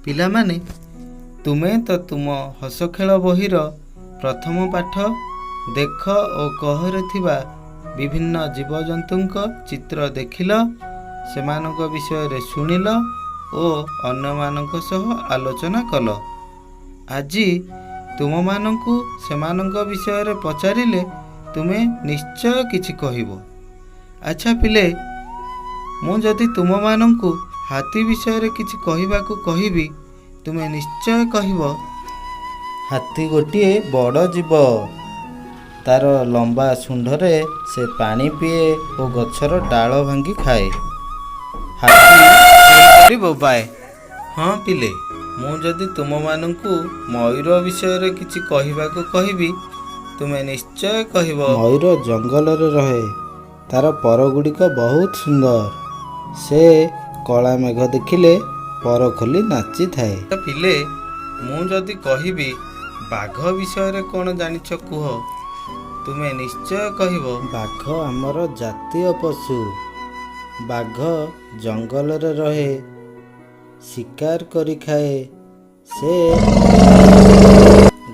ପିଲାମାନେ, ତୁମେ ତ ତୁମ ହସଖେଳ ବହିର ପ୍ରଥମ ପାଠ ଦେଖ ଓ କହରେ ଥିବା ବିଭିନ୍ନ ଜୀବଜନ୍ତୁଙ୍କ ଚିତ୍ର ଦେଖିଲ, ସେମାନଙ୍କ ବିଷୟରେ ଶୁଣିଲ ଓ ଅନ୍ୟମାନଙ୍କ ସହ ଆଲୋଚନା କଲ। ଆଜି ତୁମମାନଙ୍କୁ ସେମାନଙ୍କ ବିଷୟରେ ପଚାରିଲେ ତୁମେ ନିଶ୍ଚୟ କିଛି କହିବ। ଆଚ୍ଛା ପିଲେ, ମୁଁ ଯଦି ତୁମମାନଙ୍କୁ ହାତୀ ବିଷୟରେ କିଛି କହିବାକୁ କହିବି, ତୁମେ ନିଶ୍ଚୟ କହିବ। ହାତୀ ଗୋଟିଏ ବଡ଼ ଜୀବ। ତାର ଲମ୍ବା ଶୁଣ୍ଢରେ ସେ ପାଣି ପିଏ ଓ ଗଛର ଡାଳ ଭାଙ୍ଗି ଖାଏ। ହାତୀ କରି ବୋବାଏ। ହଁ ପିଲେ, ମୁଁ ଯଦି ତୁମମାନଙ୍କୁ ମୟୂର ବିଷୟରେ କିଛି କହିବାକୁ କହିବି, ତୁମେ ନିଶ୍ଚୟ କହିବ। ମୟୂର ଜଙ୍ଗଲରେ ରହେ। ତାର ପରଗୁଡ଼ିକ ବହୁତ ସୁନ୍ଦର। ସେ କଳା ମେଘ ଦେଖିଲେ ପର ଖୋଲି ନାଚିଥାଏ। ପିଲେ, ମୁଁ ଯଦି କହିବି ବାଘ ବିଷୟରେ କ'ଣ ଜାଣିଛ କୁହ, ତୁମେ ନିଶ୍ଚୟ କହିବ। ବାଘ ଆମର ଜାତୀୟ ପଶୁ। ବାଘ ଜଙ୍ଗଲରେ ରହେ, ଶିକାର କରି ଖାଏ। ସେ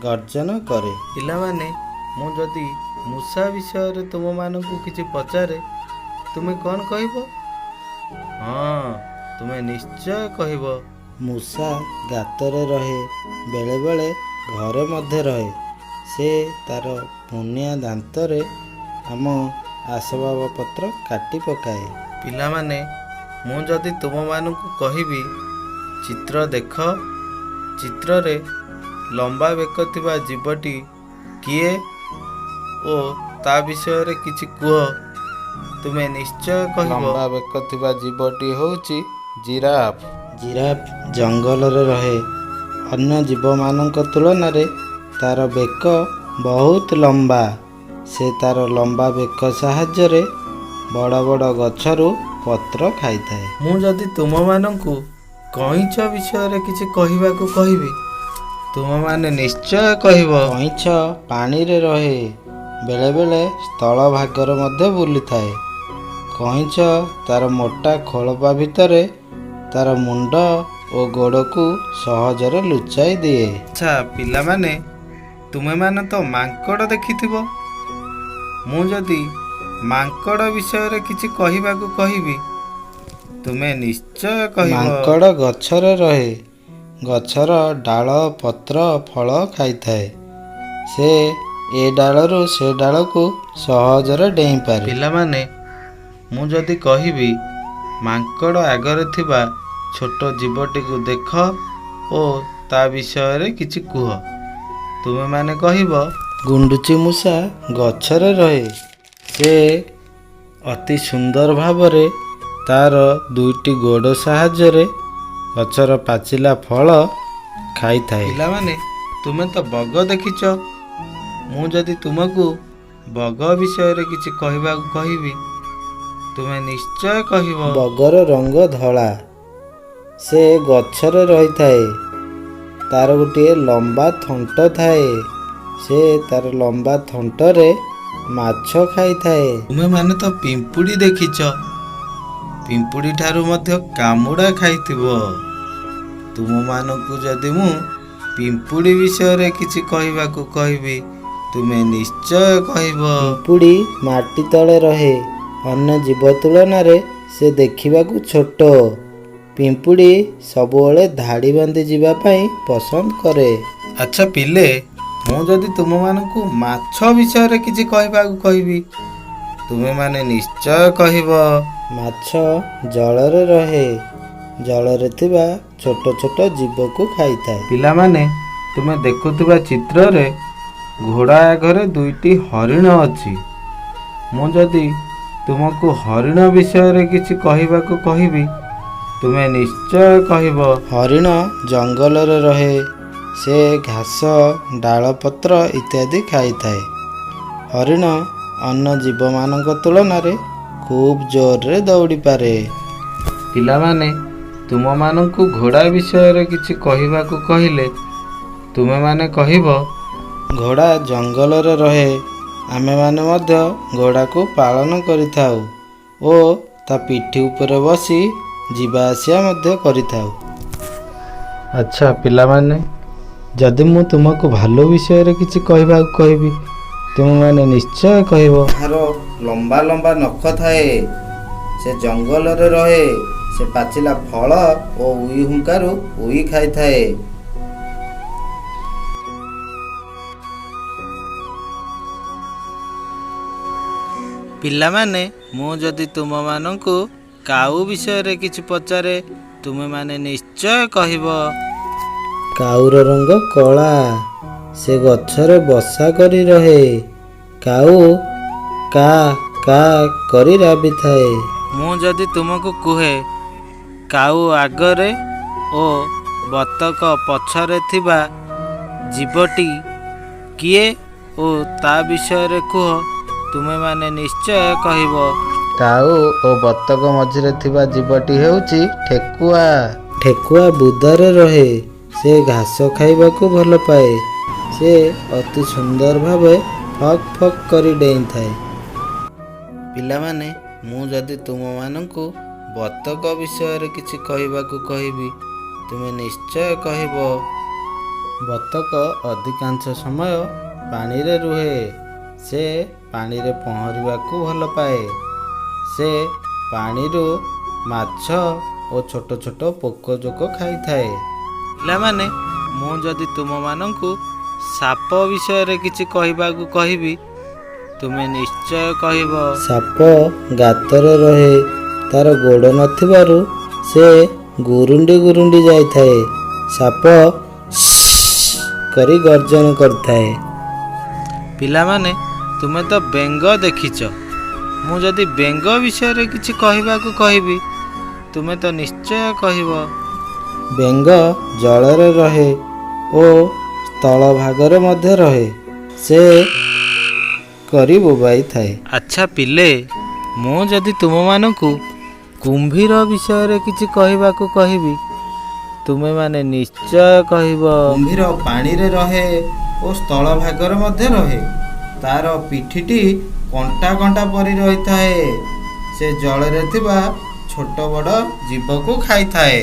ଗର୍ଜନ କରେ। ପିଲାମାନେ, ମୁଁ ଯଦି ମୂଷା ବିଷୟରେ ତୁମମାନଙ୍କୁ କିଛି ପଚାରେ, ତୁମେ କ'ଣ କହିବ? ହଁ, ତୁମେ ନିଶ୍ଚୟ କହିବ। ମୂଷା ଗାତରେ ରହେ, ବେଳେବେଳେ ଘରେ ମଧ୍ୟ ରହେ। ସେ ତାର ମୁନିଆ ଦାନ୍ତରେ ଆମ ଆସବାବପତ୍ର କାଟି ପକାଏ। ପିଲାମାନେ, ମୁଁ ଯଦି ତୁମମାନଙ୍କୁ କହିବି ଚିତ୍ର ଦେଖ, ଚିତ୍ରରେ ଲମ୍ବା ବେକ ଥିବା ଜୀବଟି କିଏ ଓ ତା ବିଷୟରେ କିଛି କୁହ, ତୁମେ ନିଶ୍ଚୟ କହିବ। ଲମ୍ବା ବେକ ଥିବା ଜୀବଟି ହେଉଛି ଜିରାଫ। ଜିରାଫ ଜଙ୍ଗଲରେ ରହେ। ଅନ୍ୟ ଜୀବମାନଙ୍କ ତୁଳନାରେ ତାର ବେକ ବହୁତ ଲମ୍ବା। ସେ ତାର ଲମ୍ବା ବେକ ସାହାଯ୍ୟରେ ବଡ଼ ବଡ଼ ଗଛରୁ ପତ୍ର ଖାଇଥାଏ। ମୁଁ ଯଦି ତୁମମାନଙ୍କୁ କଇଁଛ ବିଷୟରେ କିଛି କହିବାକୁ କହିବି, ତୁମମାନେ ନିଶ୍ଚୟ କହିବ। କଇଁଛ ପାଣିରେ ରହେ, ବେଳେବେଳେ ସ୍ଥଳ ଭାଗରେ ମଧ୍ୟ ବୁଲିଥାଏ। କଇଁଛ ତାର ମୋଟା ଖୋଳପା ଭିତରେ ତାର ମୁଣ୍ଡ ଓ ଗୋଡ଼କୁ ସହଜରେ ଲୁଚାଇ ଦିଏ। ଆଚ୍ଛା ପିଲାମାନେ, ତୁମେମାନେ ତ ମାଙ୍କଡ଼ ଦେଖିଥିବ। ମୁଁ ଯଦି ମାଙ୍କଡ଼ ବିଷୟରେ କିଛି କହିବାକୁ କହିବି, ତୁମେ ନିଶ୍ଚୟ କହିବ। ମାଙ୍କଡ଼ ଗଛରେ ରହେ। ଗଛର ଡାଳ, ପତ୍ର, ଫଳ ଖାଇଥାଏ। ସେ ଏ ଡାଳରୁ ସେ ଡାଳକୁ ସହଜରେ ଡେଇଁପାରେ। ପିଲାମାନେ, ମୁଁ ଯଦି କହିବି ମାଙ୍କଡ଼ ଆଗରେ ଥିବା ଛୋଟ ଜୀବଟିକୁ ଦେଖ ଓ ତା ବିଷୟରେ କିଛି କୁହ, ତୁମେମାନେ କହିବ। ଗୁଣ୍ଡୁଚି ମୂଷା ଗଛରେ ରହେ। ସେ ଅତି ସୁନ୍ଦର ଭାବରେ ତାର ଦୁଇଟି ଗୋଡ଼ ସାହାଯ୍ୟରେ ଗଛର ପାଚିଲା ଫଳ ଖାଇଥାଏ। ପିଲାମାନେ, ତୁମେ ତ ବଗ ଦେଖିଛ। ମୁଁ ଯଦି ତୁମକୁ ବଗ ବିଷୟରେ କିଛି କହିବାକୁ କହିବି, ତୁମେ ନିଶ୍ଚୟ କହିବ। ବଗର ରଙ୍ଗ ଧଳା। ସେ ଗଛରେ ରହିଥାଏ। ତାର ଗୋଟିଏ ଲମ୍ବା ଥଣ୍ଟ ଥାଏ। ସେ ତାର ଲମ୍ବା ଥଣ୍ଟରେ ମାଛ ଖାଇଥାଏ। ତୁମେମାନେ ତ ପିମ୍ପୁଡ଼ି ଦେଖିଛ। ପିମ୍ପୁଡ଼ି ଠାରୁ ମଧ୍ୟ କାମୁଡ଼ା ଖାଇଥିବ। ତୁମମାନଙ୍କୁ ଯଦି ମୁଁ ପିମ୍ପୁଡ଼ି ବିଷୟରେ କିଛି କହିବାକୁ କହିବି, ତୁମେ ନିଶ୍ଚୟ କହିବ। ପିମ୍ପୁଡ଼ି ମାଟି ତଳେ ରହେ। ଅନ୍ୟ ଜୀବ ତୁଳନାରେ ସେ ଦେଖିବାକୁ ଛୋଟ। ପିମ୍ପୁଡ଼ି ସବୁବେଳେ ଧାଡ଼ି ବାନ୍ଧି ଯିବା ପାଇଁ ପସନ୍ଦ କରେ। ଆଚ୍ଛା ପିଲେ, ମୁଁ ଯଦି ତୁମମାନଙ୍କୁ ମାଛ ବିଷୟରେ କିଛି କହିବାକୁ କହିବି, ତୁମେମାନେ ନିଶ୍ଚୟ କହିବ। ମାଛ ଜଳରେ ରହେ। ଜଳରେ ଥିବା ଛୋଟ ଛୋଟ ଜୀବକୁ ଖାଇଥାଏ। ପିଲାମାନେ, ତୁମେ ଦେଖୁଥିବା ଚିତ୍ରରେ ଘୋଡ଼ା ଆଗରେ ଦୁଇଟି ହରିଣ ଅଛି। ମୁଁ ଯଦି ତୁମକୁ ହରିଣ ବିଷୟରେ କିଛି କହିବାକୁ କହିବି, ତୁମେ ନିଶ୍ଚୟ କହିବ। ହରିଣ ଜଙ୍ଗଲରେ ରହେ। ସେ ଘାସ, ଡାଳପତ୍ର ଇତ୍ୟାଦି ଖାଇଥାଏ। ହରିଣ ଅନ୍ୟ ଜୀବମାନଙ୍କ ତୁଳନାରେ ଖୁବ୍ ଜୋରରେ ଦୌଡ଼ିପାରେ। ପିଲାମାନେ, ତୁମମାନଙ୍କୁ ଘୋଡ଼ା ବିଷୟରେ କିଛି କହିବାକୁ କହିଲେ ତୁମେମାନେ କହିବ। ଘୋଡ଼ା ଜଙ୍ଗଲରେ ରହେ। ଆମେମାନେ ମଧ୍ୟ ଘୋଡ଼ାକୁ ପାଳନ କରିଥାଉ ଓ ତା ପିଠି ଉପରେ ବସି ଯିବା ଆସିବା ମଧ୍ୟ କରିଥାଉ। ଆଚ୍ଛା ପିଲାମାନେ, ଯଦି ମୁଁ ତୁମକୁ ଭାଲୁ ବିଷୟରେ କିଛି କହିବାକୁ କହିବି, ତୁମେମାନେ ନିଶ୍ଚୟ କହିବ। ତାହାର ଲମ୍ବା ଲମ୍ବା ନଖ ଥାଏ। ସେ ଜଙ୍ଗଲରେ ରହେ। ସେ ପାଚିଲା ଫଳ ଓ ଉଇ ହୁଙ୍କାରୁ ଉଇ ଖାଇଥାଏ। ପିଲାମାନେ, ମୁଁ ଯଦି ତୁମମାନଙ୍କୁ କାଉ ବିଷୟରେ କିଛି ପଚାରେ, ତୁମେମାନେ ନିଶ୍ଚୟ କହିବ। କାଉର ରଙ୍ଗ କଳା। ସେ ଗଛରେ ବସା କରି ରହେ। କାଉ କା କା କରି ରାବିଥାଏ। ମୁଁ ଯଦି ତୁମକୁ କୁହେ କାଉ ଆଗରେ ଓ ବତକ ପଛରେ ଥିବା ଜୀବଟି କିଏ ଓ ତା ବିଷୟରେ କୁହ, ତୁମେମାନେ ନିଶ୍ଚୟ କହିବ। କାଉ ଓ ବତକ ମଝିରେ ଥିବା ଜୀବଟି ହେଉଛି ଠେକୁଆ। ଠେକୁଆ ବୁଦାରେ ରହେ। ସେ ଘାସ ଖାଇବାକୁ ଭଲ ପାଏ। ସେ ଅତି ସୁନ୍ଦର ଭାବେ ଫକ୍ ଫକ୍ କରି ଡେଇଁଥାଏ। ପିଲାମାନେ, ମୁଁ ଯଦି ତୁମମାନଙ୍କୁ ବତକ ବିଷୟରେ କିଛି କହିବାକୁ କହିବି, ତୁମେ ନିଶ୍ଚୟ କହିବ। ବତକ ଅଧିକାଂଶ ସମୟ ପାଣିରେ ରୁହେ। ସେ ପାଣିରେ ପହଁରିବାକୁ ଭଲ ପାଏ। ସେ ପାଣିରୁ ମାଛ ଓ ଛୋଟ ଛୋଟ ପୋକ ଜୋକ ଖାଇଥାଏ। ପିଲାମାନେ, ମୁଁ ଯଦି ତୁମମାନଙ୍କୁ ସାପ ବିଷୟରେ କିଛି କହିବାକୁ କହିବି, ତୁମେ ନିଶ୍ଚୟ କହିବ। ସାପ ଗାତରେ ରହେ। ତାର ଗୋଡ଼ ନଥିବାରୁ ସେ ଗୁରୁଣ୍ଡି ଗୁରୁଣ୍ଡି ଯାଇଥାଏ। ସାପ କରି ଗର୍ଜନ କରିଥାଏ। ପିଲାମାନେ, ତୁମେ ତ ବେଙ୍ଗ ଦେଖିଛ। ମୁଁ ଯଦି ବେଙ୍ଗ ବିଷୟରେ କିଛି କହିବାକୁ କହିବି, ତୁମେ ତ ନିଶ୍ଚୟ କହିବ। ବେଙ୍ଗ ଜଳରେ ରହେ ଓ ସ୍ଥଳ ଭାଗରେ ମଧ୍ୟ ରହେ। ସେ କରି ବୋବାଇଥାଏ। ଆଚ୍ଛା ପିଲେ, ମୁଁ ଯଦି ତୁମମାନଙ୍କୁ କୁମ୍ଭୀର ବିଷୟରେ କିଛି କହିବାକୁ କହିବି, ତୁମେମାନେ ନିଶ୍ଚୟ କହିବ। କୁମ୍ଭୀର ପାଣିରେ ରହେ ଓ ସ୍ଥଳ ଭାଗରେ ମଧ୍ୟ ରହେ। ତାର ପିଠିଟି କଣ୍ଟା କଣ୍ଟା ପରି ରହିଥାଏ। ସେ ଜଳରେ ଥିବା ଛୋଟ ବଡ଼ ଜୀବକୁ ଖାଇଥାଏ।